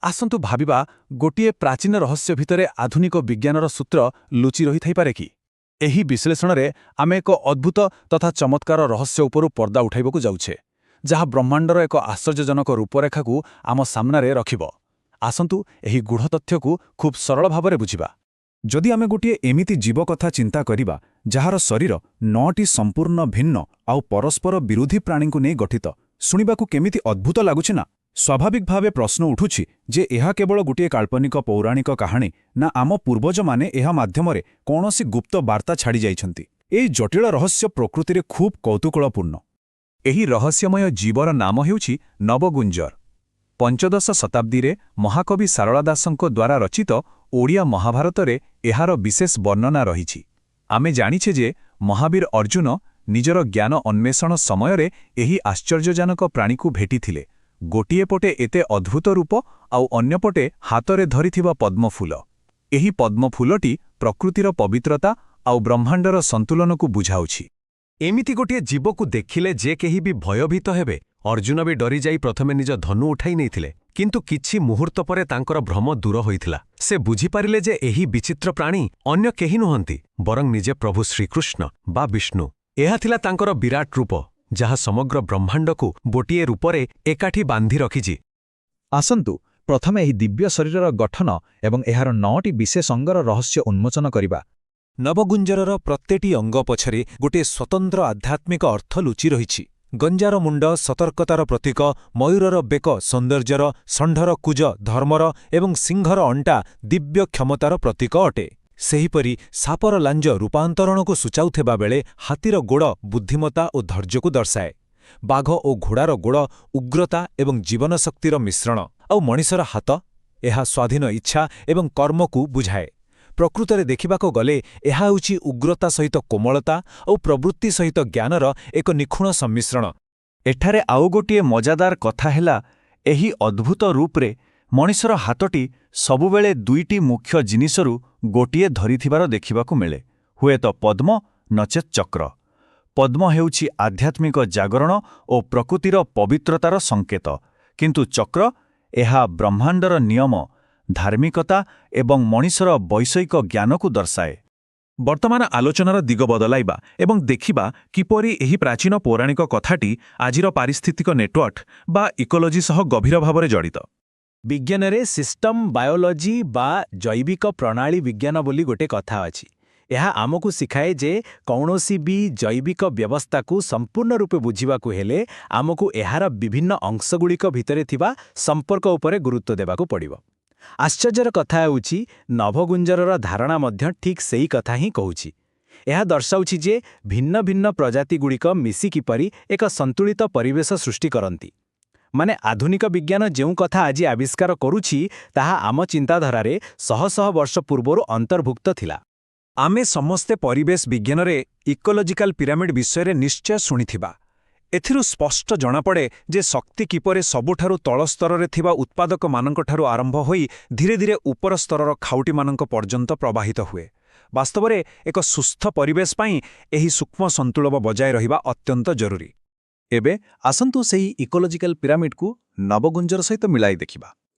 ଆସନ୍ତୁ ଭାବିବା, ଗୋଟିଏ ପ୍ରାଚୀନ ରହସ୍ୟ ଭିତରେ ଆଧୁନିକ ବିଜ୍ଞାନର ସୂତ୍ର ଲୁଚି ରହିଥାଇପାରେ କି? ଏହି ବିଶ୍ଳେଷଣରେ ଆମେ ଏକ ଅଦ୍ଭୁତ ତଥା ଚମତ୍କାର ରହସ୍ୟ ଉପରୁ ପର୍ଦ୍ଦା ଉଠାଇବାକୁ ଯାଉଛେ, ଯାହା ବ୍ରହ୍ମାଣ୍ଡର ଏକ ଆଶ୍ଚର୍ଯ୍ୟଜନକ ରୂପରେଖାକୁ ଆମ ସାମ୍ନାରେ ରଖିବ। ଆସନ୍ତୁ ଏହି ଗୂଢ଼ ତଥ୍ୟକୁ ଖୁବ୍ ସରଳ ଭାବରେ ବୁଝିବା। ଯଦି ଆମେ ଗୋଟିଏ ଏମିତି ଜୀବ କଥା ଚିନ୍ତା କରିବା, ଯାହାର ଶରୀର ନଅଟି ସମ୍ପୂର୍ଣ୍ଣ ଭିନ୍ନ ଆଉ ପରସ୍ପର ବିରୋଧୀ ପ୍ରାଣୀଙ୍କୁ ନେଇ ଗଠିତ, ଶୁଣିବାକୁ କେମିତି ଅଦ୍ଭୁତ ଲାଗୁଛି ନା? ସ୍ୱାଭାବିକ ଭାବେ ପ୍ରଶ୍ନ ଉଠୁଛି ଯେ ଏହା କେବଳ ଗୋଟିଏ କାଳ୍ପନିକ ପୌରାଣିକ କାହାଣୀ ନା ଆମ ପୂର୍ବଜମାନେ ଏହା ମାଧ୍ୟମରେ କୌଣସି ଗୁପ୍ତ ବାର୍ତ୍ତା ଛାଡ଼ିଯାଇଛନ୍ତି? ଏହି ଜଟିଳ ରହସ୍ୟ ପ୍ରକୃତିରେ ଖୁବ୍ କୌତୂହଳପୂର୍ଣ୍ଣ। ଏହି ରହସ୍ୟମୟ ଜୀବର ନାମ ହେଉଛି ନବଗୁଞ୍ଜର। ପଞ୍ଚଦଶ ଶତାବ୍ଦୀରେ ମହାକବି ସାରଳା ଦାସଙ୍କ ଦ୍ୱାରା ରଚିତ ଓଡ଼ିଆ ମହାଭାରତରେ ଏହାର ବିଶେଷ ବର୍ଣ୍ଣନା ରହିଛି। ଆମେ ଜାଣିଛେ ଯେ ମହାବୀର ଅର୍ଜୁନ ନିଜର ଜ୍ଞାନ ଅନ୍ୱେଷଣ ସମୟରେ ଏହି ଆଶ୍ଚର୍ଯ୍ୟଜନକ ପ୍ରାଣୀକୁ ଭେଟିଥିଲେ। ଗୋଟିଏ ପଟେ ଏତେ ଅଦ୍ଭୁତ ରୂପ, ଆଉ ଅନ୍ୟପଟେ ହାତରେ ଧରିଥିବା ପଦ୍ମଫୁଲ। ଏହି ପଦ୍ମଫୁଲଟି ପ୍ରକୃତିର ପବିତ୍ରତା ଆଉ ବ୍ରହ୍ମାଣ୍ଡର ସନ୍ତୁଳନକୁ ବୁଝାଉଛି। ଏମିତି ଗୋଟିଏ ଜୀବକୁ ଦେଖିଲେ ଯେ କେହି ବି ଭୟଭୀତ ହେବେ। ଅର୍ଜୁନ ବି ଡରିଯାଇ ପ୍ରଥମେ ନିଜ ଧନୁ ଉଠାଇ ନେଇଥିଲେ। କିନ୍ତୁ କିଛି ମୁହୂର୍ତ୍ତ ପରେ ତାଙ୍କର ଭ୍ରମ ଦୂର ହୋଇଥିଲା। ସେ ବୁଝିପାରିଲେ ଯେ ଏହି ବିଚିତ୍ର ପ୍ରାଣୀ ଅନ୍ୟ କେହି ନୁହନ୍ତି, ବରଂ ନିଜେ ପ୍ରଭୁ ଶ୍ରୀକୃଷ୍ଣ ବା ବିଷ୍ଣୁ। ଏହା ଥିଲା ତାଙ୍କର ବିରାଟ ରୂପ, ଯାହା ସମଗ୍ର ବ୍ରହ୍ମାଣ୍ଡକୁ ଗୋଟିଏ ରୂପରେ ଏକାଠି ବାନ୍ଧି ରଖିଛି। ଆସନ୍ତୁ ପ୍ରଥମେ ଏହି ଦିବ୍ୟ ଶରୀରର ଗଠନ ଏବଂ ଏହାର ନଅଟି ବିଶେଷ ଅଙ୍ଗର ରହସ୍ୟ ଉନ୍ମୋଚନ କରିବା। ନବଗୁଞ୍ଜରର ପ୍ରତ୍ୟେକଟି ଅଙ୍ଗ ପଛରେ ଗୋଟିଏ ସ୍ୱତନ୍ତ୍ର ଆଧ୍ୟାତ୍ମିକ ଅର୍ଥ ଲୁଚି ରହିଛି। ଗଞ୍ଜାର ମୁଣ୍ଡ ସତର୍କତାର ପ୍ରତୀକ, ମୟୂରର ବେକ ସୌନ୍ଦର୍ଯ୍ୟର, ଷଣ୍ଢର କୁଜ ଧର୍ମର ଏବଂ ସିଂହର ଅଣ୍ଟା ଦିବ୍ୟ କ୍ଷମତାର ପ୍ରତୀକ ଅଟେ। ସେହିପରି ସାପର ଲାଞ୍ଜ ରୂପାନ୍ତରଣକୁ ସୂଚାଉଥିବା ବେଳେ ହାତୀର ଗୋଡ଼ ବୁଦ୍ଧିମତ୍ତା ଓ ଧୈର୍ଯ୍ୟକୁ ଦର୍ଶାଏ। ବାଘ ଓ ଘୋଡ଼ାର ଗୋଡ଼ ଉଗ୍ରତା ଏବଂ ଜୀବନଶକ୍ତିର ମିଶ୍ରଣ, ଆଉ ମଣିଷର ହାତ, ଏହା ସ୍ୱାଧୀନ ଇଚ୍ଛା ଏବଂ କର୍ମକୁ ବୁଝାଏ। ପ୍ରକୃତରେ ଦେଖିବାକୁ ଗଲେ ଏହା ହେଉଛି ଉଗ୍ରତା ସହିତ କୋମଳତା ଓ ପ୍ରବୃତ୍ତି ସହିତ ଜ୍ଞାନର ଏକ ନିଖୁଣ ସମ୍ମିଶ୍ରଣ। ଏଠାରେ ଆଉ ଗୋଟିଏ ମଜାଦାର କଥା ହେଲା, ଏହି ଅଦ୍ଭୁତ ରୂପରେ ମଣିଷର ହାତଟି ସବୁବେଳେ ଦୁଇଟି ମୁଖ୍ୟ ଜିନିଷରୁ ଗୋଟିଏ ଧରିଥିବାର ଦେଖିବାକୁ ମିଳେ, ହୁଏତ ପଦ୍ମ ନଚେତ୍ ଚକ୍ର। ପଦ୍ମ ହେଉଛି ଆଧ୍ୟାତ୍ମିକ ଜାଗରଣ ଓ ପ୍ରକୃତିର ପବିତ୍ରତାର ସଂକେତ, କିନ୍ତୁ ଚକ୍ର, ଏହା ବ୍ରହ୍ମାଣ୍ଡର ନିୟମ, ଧାର୍ମିକତା ଏବଂ ମଣିଷର ବୈଷୟିକ ଜ୍ଞାନକୁ ଦର୍ଶାଏ। ବର୍ତ୍ତମାନ ଆଲୋଚନାର ଦିଗ ବଦଳାଇବା ଏବଂ ଦେଖିବା କିପରି ଏହି ପ୍ରାଚୀନ ପୌରାଣିକ କଥାଟି ଆଜିର ପାରିସ୍ଥିତିକ ନେଟୱାର୍କ ବା ଇକୋଲୋଜି ସହ ଗଭୀର ଭାବରେ ଜଡ଼ିତ। ବିଜ୍ଞାନରେ ସିଷ୍ଟମ ବାୟୋଲୋଜି ବା ଜୈବିକ ପ୍ରଣାଳୀ ବିଜ୍ଞାନ ବୋଲି ଗୋଟେ କଥା ଅଛି। ଏହା ଆମକୁ ଶିଖାଏ ଯେ କୌଣସି ବି ଜୈବିକ ବ୍ୟବସ୍ଥାକୁ ସମ୍ପୂର୍ଣ୍ଣ ରୂପେ ବୁଝିବାକୁ ହେଲେ ଆମକୁ ଏହାର ବିଭିନ୍ନ ଅଂଶଗୁଡ଼ିକ ଭିତରେ ଥିବା ସମ୍ପର୍କ ଉପରେ ଗୁରୁତ୍ୱ ଦେବାକୁ ପଡ଼ିବ। ଆଶ୍ଚର୍ଯ୍ୟର କଥା ହେଉଛି, ନଭଗୁଞ୍ଜରର ଧାରଣା ମଧ୍ୟ ଠିକ୍ ସେଇ କଥା ହିଁ କହୁଛି। ଏହା ଦର୍ଶାଉଛି ଯେ ଭିନ୍ନ ଭିନ୍ନ ପ୍ରଜାତିଗୁଡ଼ିକ ମିଶି କିପରି ଏକ ସନ୍ତୁଳିତ ପରିବେଶ ସୃଷ୍ଟି କରନ୍ତି। ମାନେ, ଆଧୁନିକ ବିଜ୍ଞାନ ଯେଉଁ କଥା ଆଜି ଆବିଷ୍କାର କରୁଛି, ତାହା ଆମ ଚିନ୍ତାଧାରାରେ ଶହ ଶହ ବର୍ଷ ପୂର୍ବରୁ ଅନ୍ତର୍ଭୁକ୍ତ ଥିଲା। ଆମେ ସମସ୍ତେ ପରିବେଶ ବିଜ୍ଞାନରେ ଇକୋଲୋଜିକାଲ ପିରାମିଡ୍ ବିଷୟରେ ନିଶ୍ଚୟ ଶୁଣିଥିବା। ଏଥିରୁ ସ୍ପଷ୍ଟ ଜଣାପଡ଼େ ଯେ ଶକ୍ତି କିପରି ସବୁଠାରୁ ତଳ ସ୍ତରରେ ଥିବା ଉତ୍ପାଦକମାନଙ୍କଠାରୁ ଆରମ୍ଭ ହୋଇ ଧୀରେ ଧୀରେ ଉପର ସ୍ତରର ଖାଉଟିମାନଙ୍କ ପର୍ଯ୍ୟନ୍ତ ପ୍ରବାହିତ ହୁଏ। ବାସ୍ତବରେ ଏକ ସୁସ୍ଥ ପରିବେଶ ପାଇଁ ଏହି ସୂକ୍ଷ୍ମ ସନ୍ତୁଳନ ବଜାୟ ରହିବା ଅତ୍ୟନ୍ତ ଜରୁରୀ। ଏବେ ଆସନ୍ତୁ ସେହି ଇକୋଲୋଜିକାଲ ପିରାମିଡକୁ ନବଗୁଞ୍ଜର ସହିତ ମିଳାଇ ଦେଖିବା।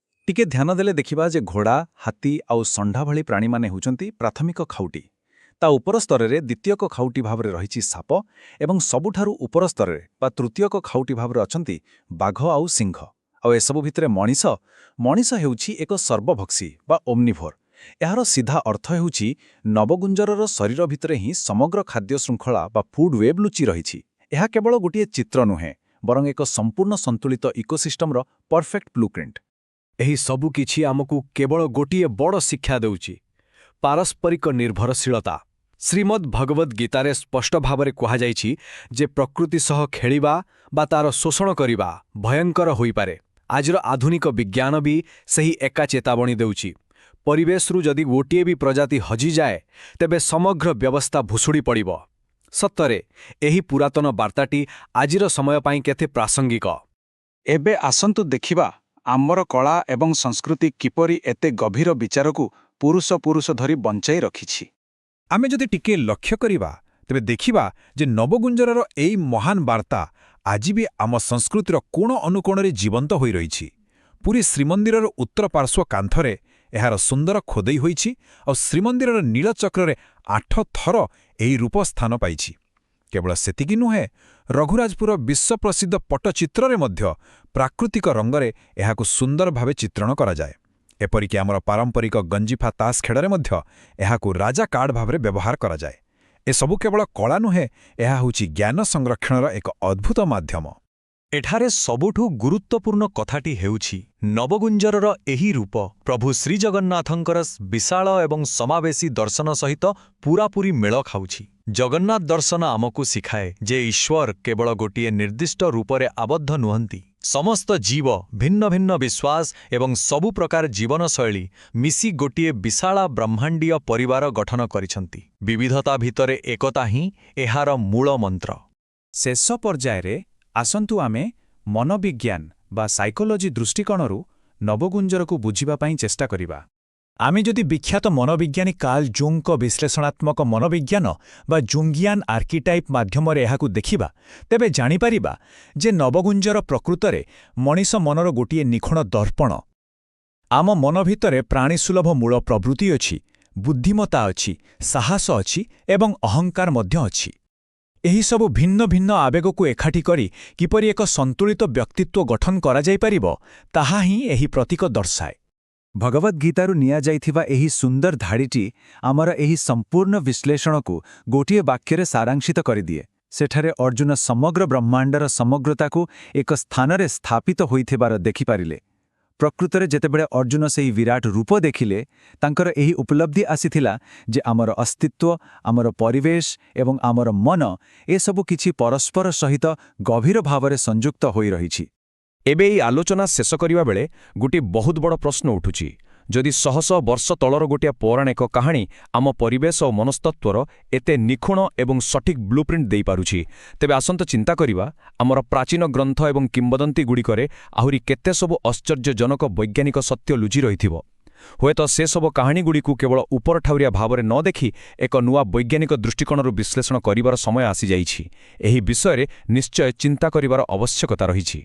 ଟିକେ ଧ୍ୟାନ ଦେଲେ ଦେଖିବା ଯେ ଘୋଡ଼ା, ହାତୀ ଆଉ ଷଣ୍ଢ ଭଳି ପ୍ରାଣୀମାନେ ହେଉଛନ୍ତି ପ୍ରାଥମିକ ଖାଉଟି। ତା ଉପର ସ୍ତରରେ ଦ୍ୱିତୀୟକ ଖାଉଟି ଭାବରେ ରହିଛି ସାପ ଏବଂ ସବୁଠାରୁ ଉପର ସ୍ତରରେ ବା ତୃତୀୟକ ଖାଉଟି ଭାବରେ ଅଛନ୍ତି ବାଘ ଆଉ ସିଂହ। ଆଉ ଏସବୁ ଭିତରେ ମଣିଷ। ମଣିଷ ହେଉଛି ଏକ ସର୍ବଭକ୍ଷୀ ବା ଓମ୍ନିଭୋର। ଏହାର ସିଧା ଅର୍ଥ ହେଉଛି, ନବଗୁଞ୍ଜରର ଶରୀର ଭିତରେ ହିଁ ସମଗ୍ର ଖାଦ୍ୟ ଶୃଙ୍ଖଳା ବା ଫୁଡ୍ ୱେବ୍ ଲୁଚି ରହିଛି। ଏହା କେବଳ ଗୋଟିଏ ଚିତ୍ର ନୁହେଁ, ବରଂ ଏକ ସମ୍ପୂର୍ଣ୍ଣ ସନ୍ତୁଳିତ ଇକୋସିଷ୍ଟମର ପରଫେକ୍ଟ ବ୍ଲୁପ୍ରିଣ୍ଟ। ଏହି ସବୁ କିଛି ଆମକୁ କେବଳ ଗୋଟିଏ ବଡ଼ ଶିକ୍ଷା ଦେଉଛି, ପାରସ୍ପରିକ ନିର୍ଭରଶୀଳତା। ଶ୍ରୀମଦ୍ ଭଗବଦ୍ ଗୀତାରେ ସ୍ପଷ୍ଟ ଭାବରେ କୁହାଯାଇଛି ଯେ ପ୍ରକୃତି ସହ ଖେଳିବା ବା ତାର ଶୋଷଣ କରିବା ଭୟଙ୍କର ହୋଇପାରେ। ଆଜିର ଆଧୁନିକ ବିଜ୍ଞାନ ବି ସେହି ଏକା ଚେତାବନୀ ଦେଉଛି। ପରିବେଶରୁ ଯଦି ଗୋଟିଏ ବି ପ୍ରଜାତି ହଜିଯାଏ, ତେବେ ସମଗ୍ର ବ୍ୟବସ୍ଥା ଭୁଷୁଡ଼ି ପଡ଼ିବ। ସତରେ ଏହି ପୁରାତନ ବାର୍ତ୍ତାଟି ଆଜିର ସମୟ ପାଇଁ କେତେ ପ୍ରାସଙ୍ଗିକ! ଏବେ ଆସନ୍ତୁ ଦେଖିବା ଆମର କଳା ଏବଂ ସଂସ୍କୃତି କିପରି ଏତେ ଗଭୀର ବିଚାରକୁ ପୁରୁଷ ପୁରୁଷ ଧରି ବଞ୍ଚାଇ ରଖିଛି। ଆମେ ଯଦି ଟିକେ ଲକ୍ଷ୍ୟ କରିବା, ତେବେ ଦେଖିବା ଯେ ନବଗୁଞ୍ଜରର ଏଇ ମହାନ ବାର୍ତ୍ତା ଆଜି ବି ଆମ ସଂସ୍କୃତିର କୋଣ ଅନୁକୋଣରେ ଜୀବନ୍ତ ହୋଇ ରହିଛି। ପୁରୀ ଶ୍ରୀମନ୍ଦିରର ଉତ୍ତର ପାର୍ଶ୍ୱ କାନ୍ଥରେ ଏହାର ସୁନ୍ଦର ଖୋଦେଇ ହୋଇଛି, ଆଉ ଶ୍ରୀମନ୍ଦିରର ନୀଳଚକ୍ରରେ 8 ଥର ଏହି ରୂପ ସ୍ଥାନ ପାଇଛି। କେବଳ ସେତିକି ନୁହେଁ, ରଘୁରାଜପୁର ବିଶ୍ୱପ୍ରସିଦ୍ଧ ପଟ୍ଟଚିତ୍ରରେ ମଧ୍ୟ ପ୍ରାକୃତିକ ରଙ୍ଗରେ ଏହାକୁ ସୁନ୍ଦର ଭାବେ ଚିତ୍ରଣ କରାଯାଏ। ଏପରିକି ଆମର ପାରମ୍ପରିକ ଗଞ୍ଜିଫା ତାସ ଖେଳରେ ମଧ୍ୟ ଏହାକୁ ରାଜା କାର୍ଡ ଭାବରେ ବ୍ୟବହାର କରାଯାଏ। ଏସବୁ କେବଳ କଳା ନୁହେଁ, ଏହା ହେଉଛି ଜ୍ଞାନ ସଂରକ୍ଷଣର ଏକ ଅଦ୍ଭୁତ ମାଧ୍ୟମ। ଏଠାରେ ସବୁଠୁ ଗୁରୁତ୍ୱପୂର୍ଣ୍ଣ କଥାଟି ହେଉଛି, ନବଗୁଞ୍ଜରର ଏହି ରୂପ ପ୍ରଭୁ ଶ୍ରୀଜଗନ୍ନାଥଙ୍କର ବିଶାଳ ଏବଂ ସମାବେଶୀ ଦର୍ଶନ ସହିତ ପୂରାପୂରି ମେଳ ଖାଉଛି। ଜଗନ୍ନାଥ ଦର୍ଶନ ଆମକୁ ଶିଖାଏ ଯେ ଈଶ୍ୱର କେବଳ ଗୋଟିଏ ନିର୍ଦ୍ଦିଷ୍ଟ ରୂପରେ ଆବଦ୍ଧ ନୁହନ୍ତି। ସମସ୍ତ ଜୀବ, ଭିନ୍ନ ଭିନ୍ନ ବିଶ୍ୱାସ ଏବଂ ସବୁ ପ୍ରକାର ଜୀବନଶୈଳୀ ମିଶି ଗୋଟିଏ ବିଶାଳ ବ୍ରହ୍ମାଣ୍ଡୀୟ ପରିବାର ଗଠନ କରିଛନ୍ତି। ବିବିଧତା ଭିତରେ ଏକତା ହିଁ ଏହାର ମୂଳ ମନ୍ତ୍ର। ଶେଷ ପର୍ଯ୍ୟାୟରେ ଆସନ୍ତୁ ଆମେ ମନୋବିଜ୍ଞାନ ବା ସାଇକୋଲୋଜି ଦୃଷ୍ଟିକୋଣରୁ ନବଗୁଞ୍ଜରକୁ ବୁଝିବା ପାଇଁ ଚେଷ୍ଟା କରିବା। ଆମେ ଯଦି ବିଖ୍ୟାତ ମନୋବିଜ୍ଞାନୀ କାର୍ଲ ଜୁଙ୍ଗଙ୍କ ବିଶ୍ଳେଷଣାତ୍ମକ ମନୋବିଜ୍ଞାନ ବା ଜୁଙ୍ଗିଆନ୍ ଆର୍କିଟାଇପ୍ ମାଧ୍ୟମରେ ଏହାକୁ ଦେଖିବା, ତେବେ ଜାଣିପାରିବା ଯେ ନବଗୁଞ୍ଜର ପ୍ରକୃତରେ ମଣିଷ ମନର ଗୋଟିଏ ନିଖୁଣ ଦର୍ପଣ। ଆମ ମନ ଭିତରେ ପ୍ରାଣୀସୁଲଭ ମୂଳ ପ୍ରବୃତ୍ତି ଅଛି, ବୁଦ୍ଧିମତ୍ତା ଅଛି, ସାହସ ଅଛି ଏବଂ ଅହଙ୍କାର ମଧ୍ୟ ଅଛି। ଏହିସବୁ ଭିନ୍ନ ଭିନ୍ନ ଆବେଗକୁ ଏକାଠି କରି କିପରି ଏକ ସନ୍ତୁଳିତ ବ୍ୟକ୍ତିତ୍ୱ ଗଠନ କରାଯାଇପାରିବ, ତାହା ହିଁ ଏହି ପ୍ରତୀକ ଦର୍ଶାଏ। ଭଗବଦ୍ ଗୀତାରୁ ନିଆଯାଇଥିବା ଏହି ସୁନ୍ଦର ଧାଡ଼ିଟି ଆମର ଏହି ସମ୍ପୂର୍ଣ୍ଣ ବିଶ୍ଳେଷଣକୁ ଗୋଟିଏ ବାକ୍ୟରେ ସାରାଂଶିତ କରିଦିଏ। ସେଠାରେ ଅର୍ଜୁନ ସମଗ୍ର ବ୍ରହ୍ମାଣ୍ଡର ସମଗ୍ରତାକୁ ଏକ ସ୍ଥାନରେ ସ୍ଥାପିତ ହୋଇଥିବାର ଦେଖିପାରିଲେ। ପ୍ରକୃତରେ ଯେତେବେଳେ ଅର୍ଜୁନ ସେହି ବିରାଟ ରୂପ ଦେଖିଲେ, ତାଙ୍କର ଏହି ଉପଲବ୍ଧି ଆସିଥିଲା ଯେ ଆମର ଅସ୍ତିତ୍ୱ, ଆମର ପରିବେଶ ଏବଂ ଆମର ମନ, ଏସବୁ କିଛି ପରସ୍ପର ସହିତ ଗଭୀର ଭାବରେ ସଂଯୁକ୍ତ ହୋଇ ରହିଛି। ଏବେ ଏହି ଆଲୋଚନା ଶେଷ କରିବା ବେଳେ ଗୋଟିଏ ବହୁତ ବଡ଼ ପ୍ରଶ୍ନ ଉଠୁଛି। ଯଦି ଶହ ଶହ ବର୍ଷ ତଳର ଗୋଟିଏ ପୌରାଣିକ କାହାଣୀ ଆମ ପରିବେଶ ଓ ମନସ୍ତତ୍ତ୍ୱର ଏତେ ନିଖୁଣ ଏବଂ ସଠିକ୍ ବ୍ଲୁପ୍ରିଣ୍ଟ ଦେଇପାରୁଛି, ତେବେ ଆସନ୍ତୁ ଚିନ୍ତା କରିବା, ଆମର ପ୍ରାଚୀନ ଗ୍ରନ୍ଥ ଏବଂ କିମ୍ବଦନ୍ତୀଗୁଡ଼ିକରେ ଆହୁରି କେତେ ସବୁ ଆଶ୍ଚର୍ଯ୍ୟଜନକ ବୈଜ୍ଞାନିକ ସତ୍ୟ ଲୁଚି ରହିଥିବ। ହୁଏତ ସେସବୁ କାହାଣୀଗୁଡ଼ିକୁ କେବଳ ଉପରଠାଉରିଆ ଭାବରେ ନ ଦେଖି ଏକ ନୂଆ ବୈଜ୍ଞାନିକ ଦୃଷ୍ଟିକୋଣରୁ ବିଶ୍ଳେଷଣ କରିବାର ସମୟ ଆସିଯାଇଛି। ଏହି ବିଷୟରେ ନିଶ୍ଚୟ ଚିନ୍ତା କରିବାର ଆବଶ୍ୟକତା ରହିଛି।